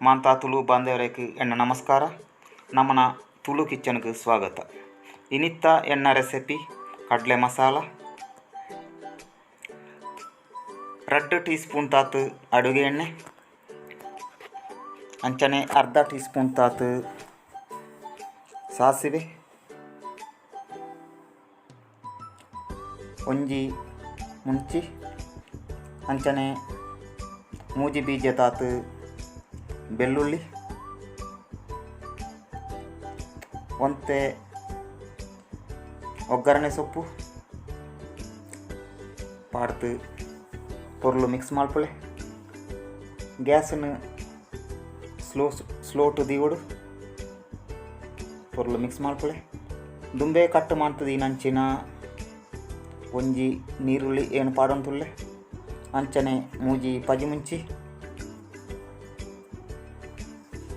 ಮಾಂತಾ ತುಳು ಬಾಂಧವರಿಗೆ ಎಣ್ಣ ನಮಸ್ಕಾರ. ನಮ್ಮನ ತುಳು ಕಿಚನ್ಗೆ ಸ್ವಾಗತ. ಇನಿತ್ತ ಎಣ್ಣ ರೆಸಿಪಿ ಕಡಲೆ ಮಸಾಲ. 2 ಟೀ ಸ್ಪೂನ್ ತಾತು ಅಡುಗೆ ಎಣ್ಣೆ, ಅಂಚನೆ ಅರ್ಧ ಟೀ ಸ್ಪೂನ್ ತಾತು ಸಾಸಿವೆ, ಒಂಜಿ ಮುಂಚಿ, ಅಂಚನೆ ಮೂಜಿ ಬೀಜ ತಾತು ಬೆಳ್ಳುಳ್ಳಿ, ಒಂತೆ ಒಗ್ಗರಣೆ ಸೊಪ್ಪು ಪಾಡ್ದು ಪೊರ್ಲು ಮಿಕ್ಸ್ ಮಲ್ಪುಲೆ. ಗ್ಯಾಸನ್ನು ಸ್ಲೋ ಸ್ಲೋ ಟು ದೀವೊಡು, ಪೊರ್ಲು ಮಿಕ್ಸ್ ಮಲ್ಪುಲೆ. ದುಂಬೆ ಕಟ್ ಮಾಡ್ತದೆ ನಂಚಿನ ಒಂಜಿ ನೀರುಳ್ಳಿ ಏನು ಪಾಡೊಂತುಲ್ಲೆ, ಅಂಚನೆ ಮೂಜಿ ಪಜಿಮುಂಚಿ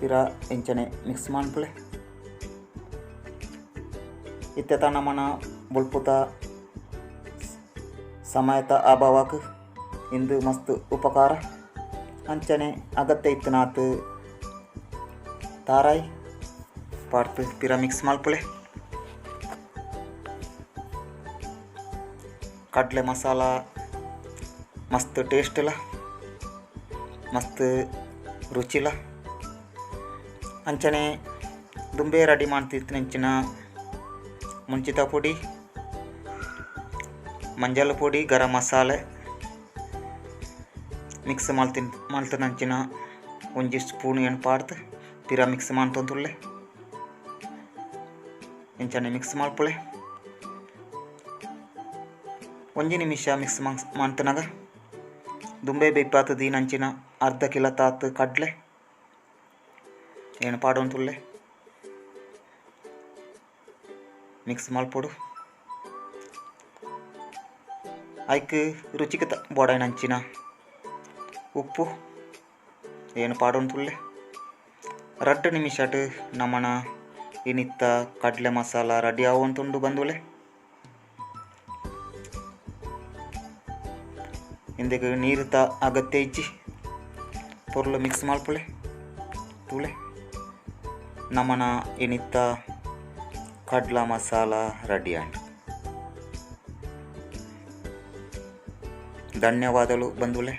ಪಿರ ಇಂಚನೆ ಮಿಕ್ಸ್ ಮನ್ಪುಲೆ. ಇತ್ತೆ ನಮನ ಬೊಲ್ಪುತ ಸಮಯತ ಅಭಾವಕ್ಕೆ ಇಂದು ಮಸ್ತ್ ಉಪಕಾರ. ಅಂಚನೆ ಅಗತ್ಯ ಇತ್ತನಾತ್ ತಾರಾಯಿ ಪಾಡ್ದು ಪಿರ ಮಿಕ್ಸ್ ಮಲ್ಪುಲೆ. ಕಡಲೆ ಮಸಾಲ ಮಸ್ತ್ ಟೇಸ್ಟಿಲ, ಮಸ್ತ್ ರುಚಿಲ. ಅಂಚನೆ ದುಂಬೆ ರೆಡಿ ಮಾಡ್ತಿತ್ತಿನಂಚಿನ ಮುಂಚಿತ ಪೊಡಿ, ಮಂಜಲ್ ಪೊಡಿ, ಗರಂ ಮಸಾಲೆ ಮಿಕ್ಸ್ ಮಲ್ತಿನಂಚಿನ ಒಂಜಿ ಸ್ಪೂನ್ ಏನು ಪಾಡ್ದು ಪಿರ ಮಿಕ್ಸ್ ಮಾಡ್ತೊಂದುಲ್ಲೆ. ಇಂಚನೆ ಮಿಕ್ಸ್ ಮಲ್ಪುಲೆ. ಒಂಜಿ ನಿಮಿಷ ಮಿಕ್ಸ್ ಮಾಡ್ತನಾಗ ದುಂಬೆ ಬೇಪಾತು ದೀನಂಚಿನ ಅರ್ಧ ಕಿಲೋ ತಾತು ಕಡಲೆ ಏನು ಪಾಡೊಂತುಲ್ಲೆ. ಮಿಕ್ಸ್ ಮಲ್ಪೊಡು. ಐಕ್ ರುಚಿಗೆ ಬೋಡಾಯಿನಂಚಿನ ಉಪ್ಪು ಏನು ಪಾಡೊಂತುಲ್ಲೆ. 2 ನಿಮಿಷಟ್ ನಮನ ಇನಿತ್ತ ಕಡಲೆ ಮಸಾಲ ರೆಡಿ ಆವೊಂತುಂಡು ಬಂದುಲೆ. ಇಂದೆಗ್ ನೀರುತ ಅಗತ್ಯ ಇಜ್ಜಿ. ಪೊರ್ಲು ಮಿಕ್ಸ್ ಮಲ್ಪುಲೆ ತೂಲೆ. ನಮನ ಇನಿತ್ತ ಕಡ್ಲ ಮಸಾಲ ರೆಡಿ ಆಂಡ್. ಧನ್ಯವಾದಗಳು ಬಂಧುಗಳೇ.